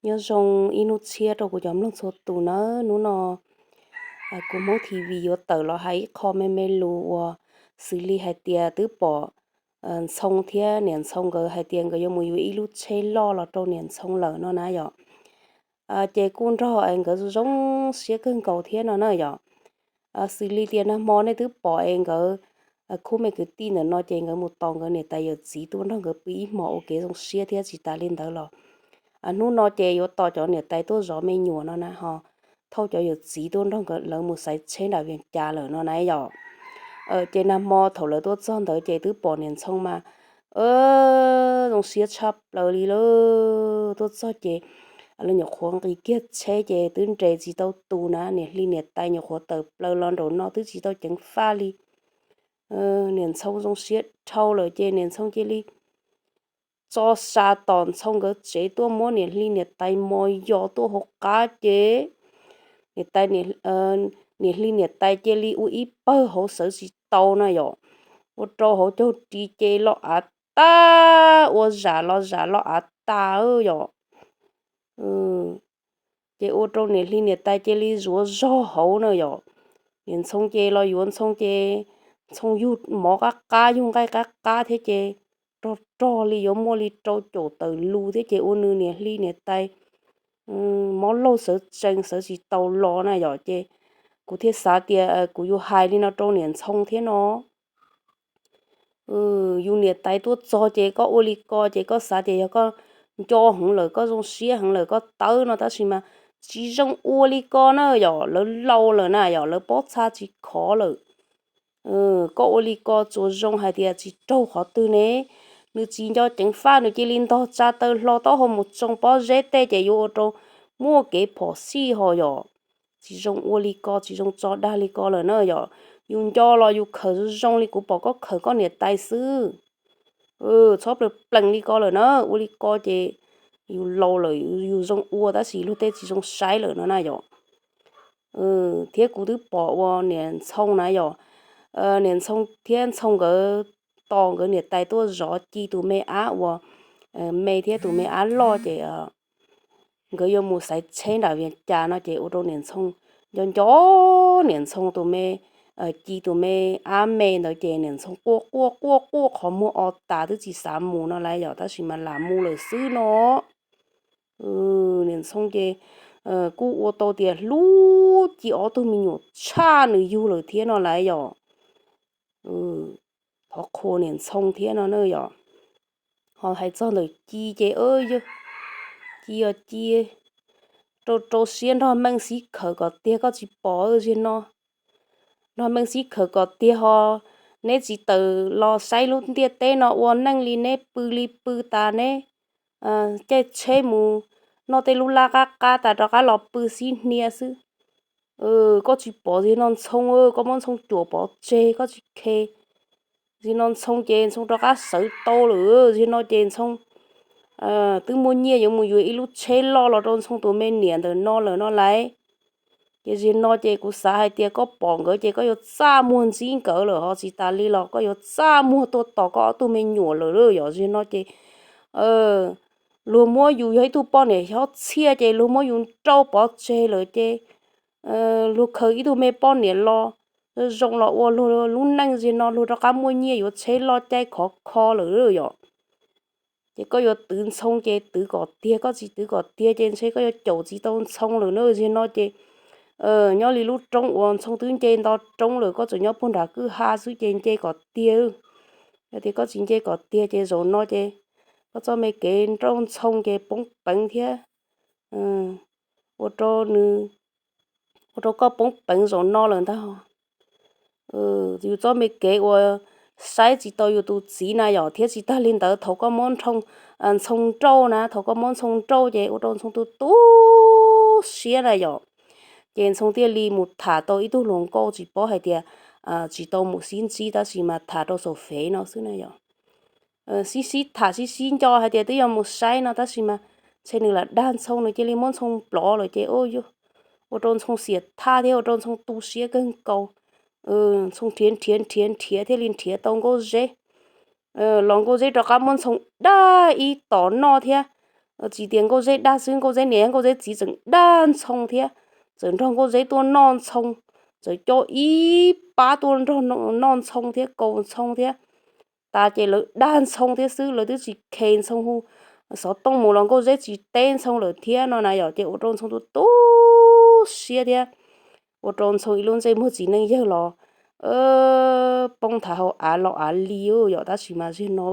Nyob zoo ib hnub tshiab rau kuv cov mloog txhua tus nawb. Hnub no kuv Hmoob T V yuav tawm los hais ib qho me me lus uas xws li hais tias twb pom Ntxhoo thiab niam Ntxhoo nkawd hais tias nkawd yuav mus yuav ib lub tsheb loj los rau niam Ntxhoo lawm no na yom. Ces kuj nrog es nkawd zoo siab kawg nkaus thiab no na yom. Xws li tias nag hmo nej twb pom es nkawd khub me kwv tij ntawm no ces nkawd mus tos nkawd niam tais yawm txiv tuaj nrog nkawd pw ib hmos ua kev zoo siab thiab tsis tas li ntawd los hnub no ces yuav tos cov niam tais tuaj zov me nyuam no na ho thauj cov yawm txiv tuaj nrog nkawd lawv mus xaiv tsheb nram Vias Cas lawm no na yom. Ces nag hmo thaum lawv tuaj txog ntawd ces twb pom niam Ntxhoo mas zoo siab tshaj plaws li lawm. Tuaj txog ces lawv nyuam qhuav nqis kiag tsheb ces twb nres tsis tau tus na, niam hli niam tais nyuam qhuav tawm plaws los nraum no twb tsis tau ceev faj li. Niam Ntxhoo zoo siab dhau lawm ces niam Ntxhoo cia li tso sa tom Ntxhoo nkawd tsev tuaj muab niam hli niam tais mos yos tuaj hauv qab ces niam tais, niam hli niam tais cia li ua ib pawg hauv sawv tsis tau na yom, ua rau hauv caug ris ces los av tas, ua zam los zam los av tas yom. Ces ua rau niam hli niam tais cia li zuav zog hauv na yom. Niam Ntxhoo ces los yuav Ntxhoo ces Ntxhoo yug mov qab qab yug nqaij qab qab thiab ces rog rog li yuav muaj li rau caum tawm lus thiab ces ua nws niam hli niam tais mob laug sawv tsees sawv tsis tau los na yom. Ces kuv thiaj xav tias kuv yuav hais li no rau niam Ntxhoo thiab no. Yus niam tais tuaj txog ces koj ua li ko ces koj xav tias yog koj nco heev lawm, koj zoo siab heev lawm, koj tawb no, tab sis mas tsis zoo ua li ko na yom. Lawv laus lawm na yom, lawv pob txha tsis khov lawm. Koj ua li ko tsuas zoo hais tias tsis raug qhov twg ne, nws tsis nco ceev faj nws cia li ntog tsa taw hlo taub hau mus tsoo pob zeb tej ces yuav ua rau muaj kev phom sij ho yom. Tsis zoo ua li ko, tsis zoo tso dag li ko lawm na yom. Yus nco los yus khawm zoo zoo li kuv pom koj khawm koj niam tais xwb. Txhob plees plees li ko lawm na, ua li ko ces yus laus lawm yus zoo ua tab sis luag tej tsis zoo saib lawm no na yom. Thiab kuv twb pom ua niam Ntxhoo na yom, niam Ntxhoo thiab Ntxhoo nkawd tos nkawd niam tais tuaj zov ci tus me ab uas me thiab tus me ab loj ces nkawd yuav mus xaiv tsheb nram Vias Cas no ces ua rau niam Ntxhoo nco nco niam Ntxhoo tus me, ci tus me ab me ntawd ces niam Ntxhoo quaj quaj quaj quaj qhov muag o tas twb tsis xav mus no lawm yom, tab sis mas lam mus lawm xwb no. Niam Ntxhoo ces kuj ua tau tias hlub ci ob tug me nyuam tshaj nws yug lawm thiab no lawm yom. Thov qhuas niam Ntxhoo thiab no na yom. Ho hais txog ntawm ci ces yog ci os ci rau rau siab nrog Meej Xib khawm kom tiag koj tsis pom ziag no. Nrog Meej Xib khawm kom tiag ho neb tsis tawm los saib lub ntiaj teb no ua neej li, neb pw li pw tas neb caij tsheb mus noj tej lub laj qab qab tas rov qab los pw xib hnia xwb. Koj tsis pom ziag no Ntxhoo, koj muab Ntxhoo cuam pov tseg koj tsis khe. Ziag no Ntxhoo ces Ntxhoo rov qab sawv tau lawm, ziag no ces Ntxhoo twb muaj nyiaj yuav mus yuav ib lub tsheb loj los rau Ntxhoo tus me niam ntawm no lawm no lawm. Ces ziag no ces kuv xav hais tias koj pom nkawd ces koj yuav txaj muag ntxib nkawd lawm ho tsis tas li los koj yuav txaj muag tuaj tos koj ob tug me nyuam lawm yom. Ziag no ces luag muab yus yog ib tug poj niam xyob txhiaj ces luag muab yus nrauj pov tseg lawm ces luag khaws ib tug me poj niam los zoo los ua luag lub neej, ziag no luag rov qab muaj nyiaj yuav tsheb loj caij khov kho lawm yom. Ces koj yuav twv Ntxhoo ces twv kom tiag, koj tsis twv kom tiag ces ntshe koj yuav caum tsis tau Ntxhoo lawm na. Ziag no ces nyob li lub roob uas Ntxhoo twb nce nto roob lawm, koj tseem nyob puag nram kwj ha xwb ces nce kom tiag. Yog tias koj tsis nce kom tiag ces zaum no ces koj txoj me kev nrauj Ntxhoo ces poob peev thiab ua rau nws, ua rau koj poob peev zaum no lawm ntag. Yus txoj me kev uas saib tsis tau yus tus txiv na yom, thiab tsis tag li ntawd thaum koj muab Ntxhoo nrauj na, thaum koj muab Ntxhoo nrauj ces ua rau Ntxhoo tu tu siab na yom. Ces Ntxhoo thiaj li mus tham tau ib tug hluas nkauj tsis paub hais tias tsis tau mus sib ntsib tab sis mas tham rau saum fev no xwb na yom. Sib sib tham sib sib nco hais tias twb yuav mus saib no tab sis mas ntshe nws lam dag Ntxhoo, nws cia li muab Ntxhoo plov lawm ces ua rau Ntxhoo xiam thaj thiab ua rau Ntxhoo tu siab kawg nkaus. Ntxhoo nrhiav nrhiav nrhiav nrhiav thiaj li nrhiav tau Nkauj Zeb. Los Nkauj Zeb rov qab muab Ntxhoo dag ib tom noj thiab Tsis tias Nkauj Zeb dag xwb, Nkauj Zeb niam Nkauj Zeb txiv tseem dag Ntxhoo thiab, txawm nrog Nkauj Zeb tuaj noj Ntxhoo, txawm coj ib pab tuaj nrog noj Ntxhoo thiab kaus Ntxhoo thiab. Tas ces lawv dag Ntxhoo thiab xwb, lawv twb tsis khes Ntxhoo hu xov tooj mus los Nkauj Zeb tsis teb Ntxhoo lawm thiab no na yom. Ces ua rau Ntxhoo tu tu siab thiab ua rau Ntxhoo ib lub ntsej muag txiv neej yawg los poob nthav hauv av los av li yom. Tab sis mas ziag no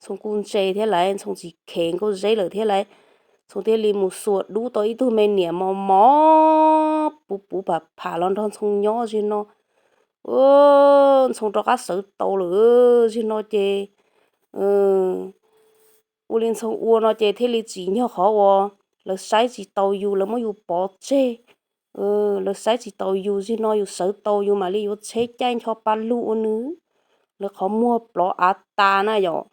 Ntxhoo kuj ntse thiab lawm, Ntxhoo tsis khes Nkauj Zeb lawm thiab lawm. Ntxhoo thiaj li mus xuas dub tau ib tug me niam mos mos puv puv pham pham los nrog Ntxhoo nyob ziag no. Ntxhoo rov qab sawv tau lawm ziag no ces ua li Ntxhoo ua no ces thiaj li tsim nyog qhov uas lawv saib tsis taus yus, lawv muab yus pov tseg. Lawv saib tsis taus yus ziag no, yus sawv tau yus mam li yuav tsheb caij ncho pa lug ua nws, lawv qhov muag plov av tas na yom.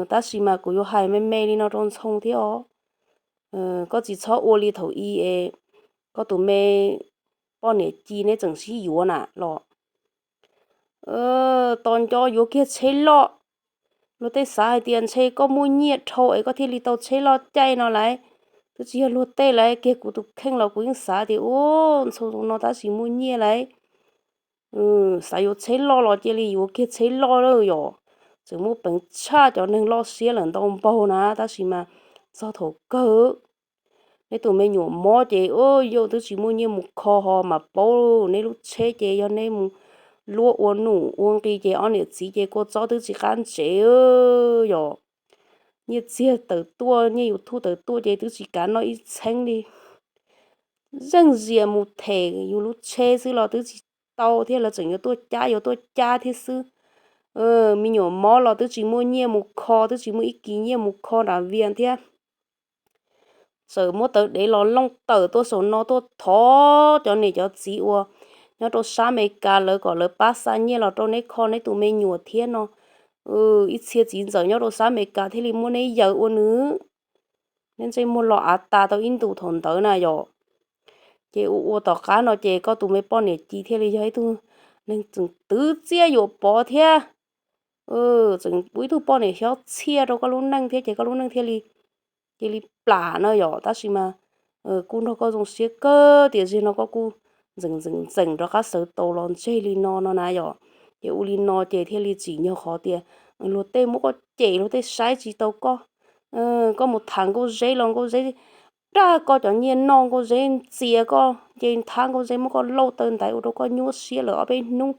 Tab sis mas kuv yuav hais me me li no rau Ntxhoo thiab os. Koj tsis txhob ua li thaum i es koj tus me poj niam ci neb tseem sib yuav na los tos nco yuav kiag tsheb loj. Luag tej xav hais tias ntshe koj muaj nyiaj dhau es koj thiaj li tau tsheb loj caij no lawm. Twb tsis yog luag tej lawm, kiag kuv tus kheej los kuv yeej xav tias ua Ntxhoo no tab sis muaj nyiaj lawm. Xav yuav tsheb loj los cia li yuav kiag tsheb loj lawm yom. Tseem muaj peev tshaj cov neeg loj siab lawm ntau npaug na, tab sis mas txog thaum kawg neb tus me nyuam mob ces yus twb tsis muaj nyiaj mus kho ho mas paub neb lub tsheb ces yog neb mus luab ua num ua nqi ces ob niam txiv ces kua txob twb tsis qab ntsev yom. Nyiaj txiag tawm tuaj, nyiaj YouTube tawm tuaj ces twb tsis kav noj ib txheeb li. Zeej zias mus them yus lub tsheb xwb los twb tsis tau thiab, lawv tseem yuav tuaj cab yuav tuaj cab thiab xwb. Me nyuam mob los twb tsis muaj nyiaj mus kho, twb tsis muaj ib kis nyiaj mus kho nram Vias thiab. Txawm muab tawv dev los looj tawm tuaj saum no tuaj thov cov niam cov txiv uas nyob rau sab Amelikas lawv kom lawv pab xa nyiaj los rau neb kho neb tus me nyuam thiab no. Ib txhia txiv ntxawm nyob rau sab Amelikas thiaj li muab neb yaws ua nws. Neb ntsej muag los av tas tau ib ntus thaum ntawd na yom. Ces ua ua tom qab no ces koj tus me poj niam ci thiaj li yog ib tug neeg tseem twv txiaj yuam pov thiab. Tseem ua ib tug poj niam xyob txhiaj rau koj lub neej thiab ces koj lub neej thiaj li cia li plam na yom. Tab sis mas kuj nrog koj zoo siab kawg tias ziag no koj kuj ntxeem ntxeem ntxeem rov qab sawv tau los ntseg li no no na yom. Ces ua li no ces thiaj li tsim nyog qhov tias luag tej muab koj cem, luag tej saib tsis tau koj. Koj mus tham Nkauj Zeb los Nkauj Zeb dag koj cov nyiaj noj, Nkauj Zeb ntxias koj, nce nthab, Nkauj Zeb muab koj lauj taw ntaiv ua rau koj nyuaj siab lawm ob peb hnub.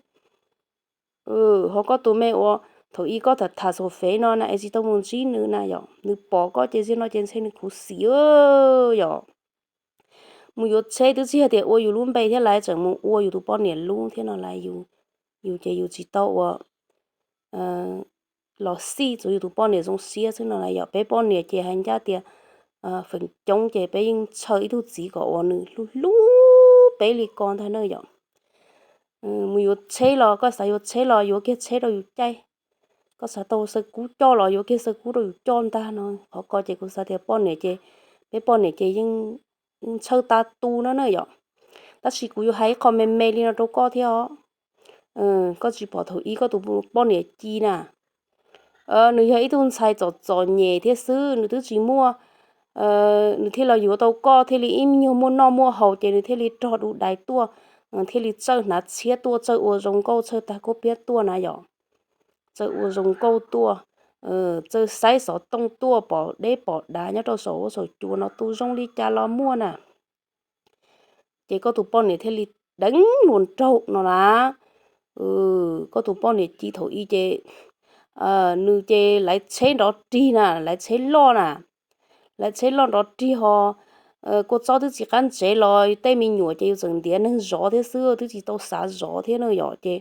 Ho koj tus me uas thaum i koj tham tham xaum fev no na es tsis tau mus ntsib nws na yom, nws pom koj ces ziag no ces ntshe nws khuv xim yom. Mus yuav tsheb twb tsis yog tias ua yus lub npe thiab lawv tseem mus ua yus tus poj niam lub thiab no lawm. Yus ces yus tsis tau ua los xij, tsuas yus tus poj niam zoo siab xwb no lawm yom. Peb poj niam ces hais ncaj tias feem coob ces peb yeej ntshaw ib tug txiv kom uas nws hlub hlub peb li ko ntag na yom. Mus yuav tsheb los koj xav yuav tsheb los yuav kiag tsheb rau yus caij. Koj xav tau xaw kub coj los yuav kiag xaw kub rau yus coj ntag no. Qhov ko ces kuv xav tias poj niam ces, peb poj niam ces yeej ntshaw tas tu no na yom. Tab sis kuv yuav hais ib qho me me li no rau koj thiab os. Koj tsis pom thaum i koj tus poj niam ci na, nws yog ib tug ntxhais txom txom nyem thiab xwb, nws twb tsis muaj, nws thiaj los yuav tau koj thiaj li ib nyuag muaj noj muaj haus ces nws thiaj li rog du dais tuaj, thiaj li txawj hnav tshiab tuaj, txawj ua zoo nkauj, txawj tag khaub piab tuaj na yom. Txawj ua zoo nkauj tuaj, txawj saib xov tooj tuaj, pom deb pom dav nyob rau saum huab saum cua no tu zoo li cas los muaj na. Ces koj tus poj niam thiaj li deev hluas nraug no na. Koj tus poj niam ci thaum i ces nws ces laiv tsheb nrov rig na, laiv tsheb loj na, laiv tsheb loj nrov rig ho kua txob twb tsis qab ntsev los tej me nyuam ces yus txawm ntiav neeg zov thiab xwb, twb tsis tau xav zov thiab na yom. Ces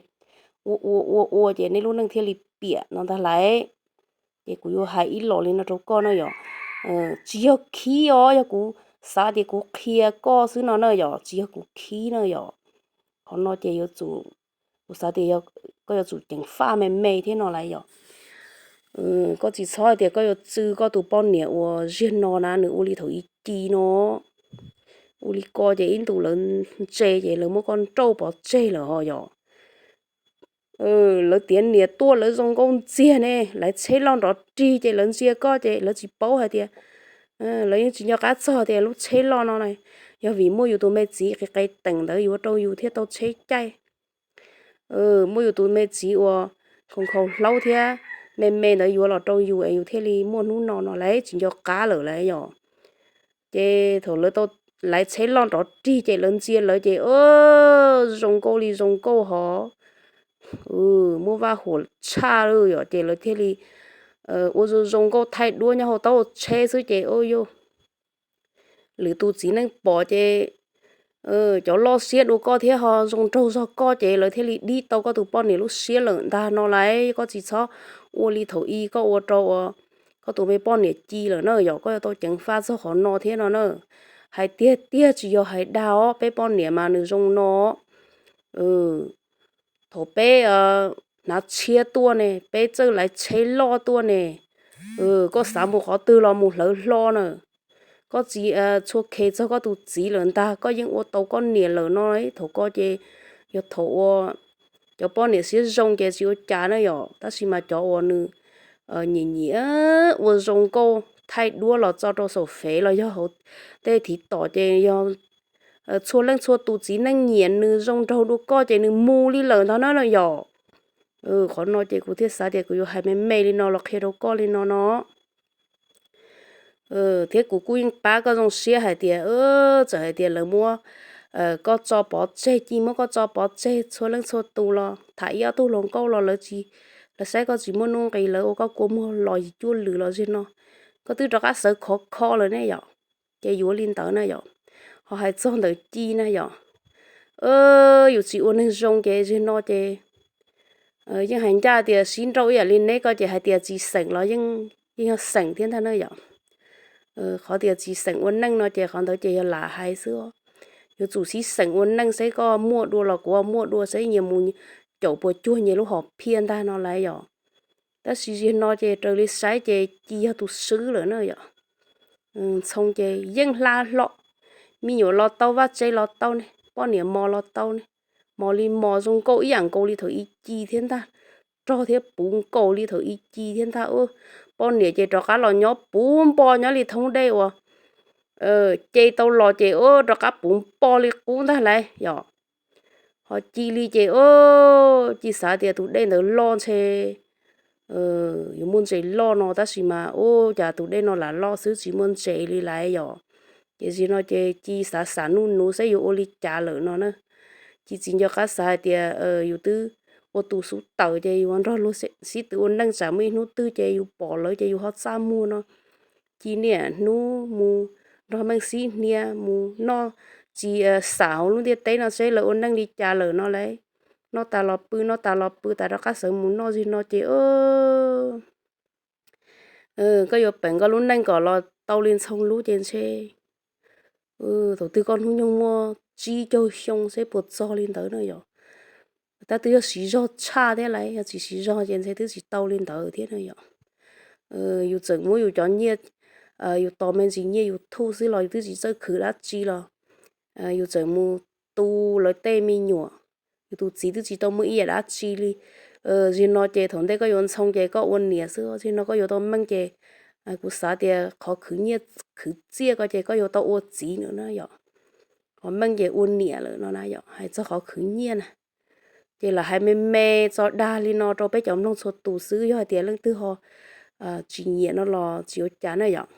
ua ua ua ua ces nej lub neej thiaj li piam no ntag lauj. Ces kuv yuav hais ib los li no rau koj na yom. Tsis yog khib os, yog kuv xav tias kuv qhia koj xwb no na yom, tsis yog kuv khib na yom. Qhov no ces yuav tsum, kuv xav tias koj yuav tsum ceev faj me me thiab no lawm yom. Koj tsis txhob hais tias koj yuav txw koj tus poj niam uas ziag no na, nws ua li thaum i ci no. Ua li ko ces ib ntus lawv ntse ces lawv muab koj nrauj pov tseg lawm ho yom. lawv tiav niam tuaj lawv zoo nkauj ntxiag ne, lawv tsheb loj nrov rig ces lawv ntsia koj ces lawv tsis paub hais tias, lawv yeej tsis nco qab txog tias lub tsheb loj no yog vim muaj yus tus me txiv qis qe teem ntawd yuav rau yus thiaj tau tsheb caij. Muaj yus tus me txiv uas khaus khaus hlaub thiab me me ntawd yuav los rau yus es yus thiaj li muaj hnub no no lawv tsis nco qab lawm lauj yom. Ces thaum lawv tau laiv tsheb loj nrov rig ces lawv ntsia lawv ces zoo nkauj li zoo nkauj hov, muaj vaj huam tshaj lawm yom, ces lawv thiaj li ua zoo zoo nkauj thaij duab nyob hauv taub hau tsheb xwb ces yog lwm tus txiv neej pom ces cov loj siab dua koj thiab ho zoo nraug zog koj ces lawv thiaj li dib tau koj tus poj niam lub siab lawm ntag no lauj. Koj tsis txhob ua li thaum ub koj ua rau uas koj tus me poj niam ci lawm na yom, koj yuav tau ceev faj txog qhov no thiab no na. Hais tiag tiag tsis yog hais dag os, peb poj niam mas nws zoo no. Thaum peb hnav tshiab tuaj ne, peb txawj laiv tsheb loj tuaj ne, koj xav mus qhov twg los mus hlawv hlo na. Koj tsis txhua khe txog koj tus txiv lawm ntag, koj yeej ua tau koj niam lawm no. Thaum ko ces yog thaum ua cov poj niam siab zoo ces tsis ua cas na yom, tab sis mas cov uas nws nyiam nyiam ua zoo nkauj thaij duab los tso rau saum fev los yog hauv tej thiv tom ces yog txhua leej txhua tus txiv neej nyiam nws zoo nraug dua koj ces nws mus li lawm ntag na yom. Qhov no ces kuv thiaj xav tias kuv yuav hais me me li no los qhia rau koj li no no. Thiab kuv kuj yeej pab koj zoo siab hais tias txawm hais tias lawv muab koj tso pov tseg, ci muab koj tso pov tseg txhua leej txhua tus los tham ib ob tug hluas nkauj los lawv tsis, lawv saib koj tsis muaj nuj nqis, lawv ua koj kua muag los yim cuaj lwm los zig no, koj twb rov qab sawv khov kho lawm ne yom. Ces yuav li ntawd na yom. Ho hais txog ntawm ci na yom, yus tsis ua neeg zoo ces zig no ces yeej hais ncaj tias sib nrauj ib yam li neb ko ces hais tias tsis xeem los yeej yog xeem thiab ntag na yom. Qhov tias tsis xeem ua neej no ces qhov ntawd ces yog lam hais xwb. Yuav tsum sib xeem ua neej seb koj muaj dua los kuv muaj dua seb nyias mus caum puas cuag nyias lub hom phiaj ntag no lauj yom. Tab sis zig no ces raws li saib ces ci yog tus swb lawm na yom. Ntxhoo ces yeej hla hlo, me nyuam los tau, vaj tse los tau ne, poj niam mos los tau ne, mos li mos zoo nkauj ib yam nkaus li thaum ib ci thiab ntag, rog thiab puv nkaus li thaum ib ci thiab ntag. Poj niam ces rov qab los nyob puv npo nyob li thoob dej uas ce tau los ces rov qab puv npo li qub ntag lauj yom. Ho ci li ces ci xav tias tus dej ntawd loj ntshe yuav muaj ntses loj no, tab sis mas ua cas tus dej no lam loj xwb tsis muaj ntses li lauj yom. Ces zig no ces ci xav xav nuj nuv saib yuav ua li cas lawm no na. Ci tsis nco qab xav hais tias yus twb ua tus xub tawm ces yus nrog luag sib tw ua neej tsam muaj ib hnub twg ces yus pom lawv ces yus ho txaj muag no. Ci niaj hnub mus nrog Meej xib hnia mus noj, tsis xam hauv lub ntiaj teb no seb lawv ua neej li cas lawm no lauj. Noj tas los pw, noj tas los pw tas rov qab sawv mus noj zig no ces koj yuav peem koj lub neej kom los tau li Ntxhoo lub ces ntshe thaum twg koj hnub nyoog muaj tsib caug xyoo seb puas txog li ntawd na yom. Tab twb yog siv zog tshaj thiab lauj, yog tsis siv zog ces ntshe twb tsis tau li ntawd thiab na yom. Yus txawm muab yus cov nyiaj, yus tos me ntsis nyiaj YouTube xwb los yus twb tsis txawj khwv dab tsi los yus txawm mus tu lawv tej me nyuam, yus tus txiv twb tsis tau muaj ib yam dab tsi li. Zig no ces thaum ntej koj yuav Ntxhoo ces koj ua niam xwb, zig no koj yuav tau Meej ces kuv xav tias qhov khwv nyiaj khwv txiaj ko ces koj yuav tau ua txiv na yom. Ho Meej ces ua niam lawm no na yom, hais txog qhov khwv nyiaj na. Ces lam hais me me tso dag li no rau peb cov mloog txhua tus xwb, yog hais tias leej twg ho tsis nyiam no los tsis ua cas na yom.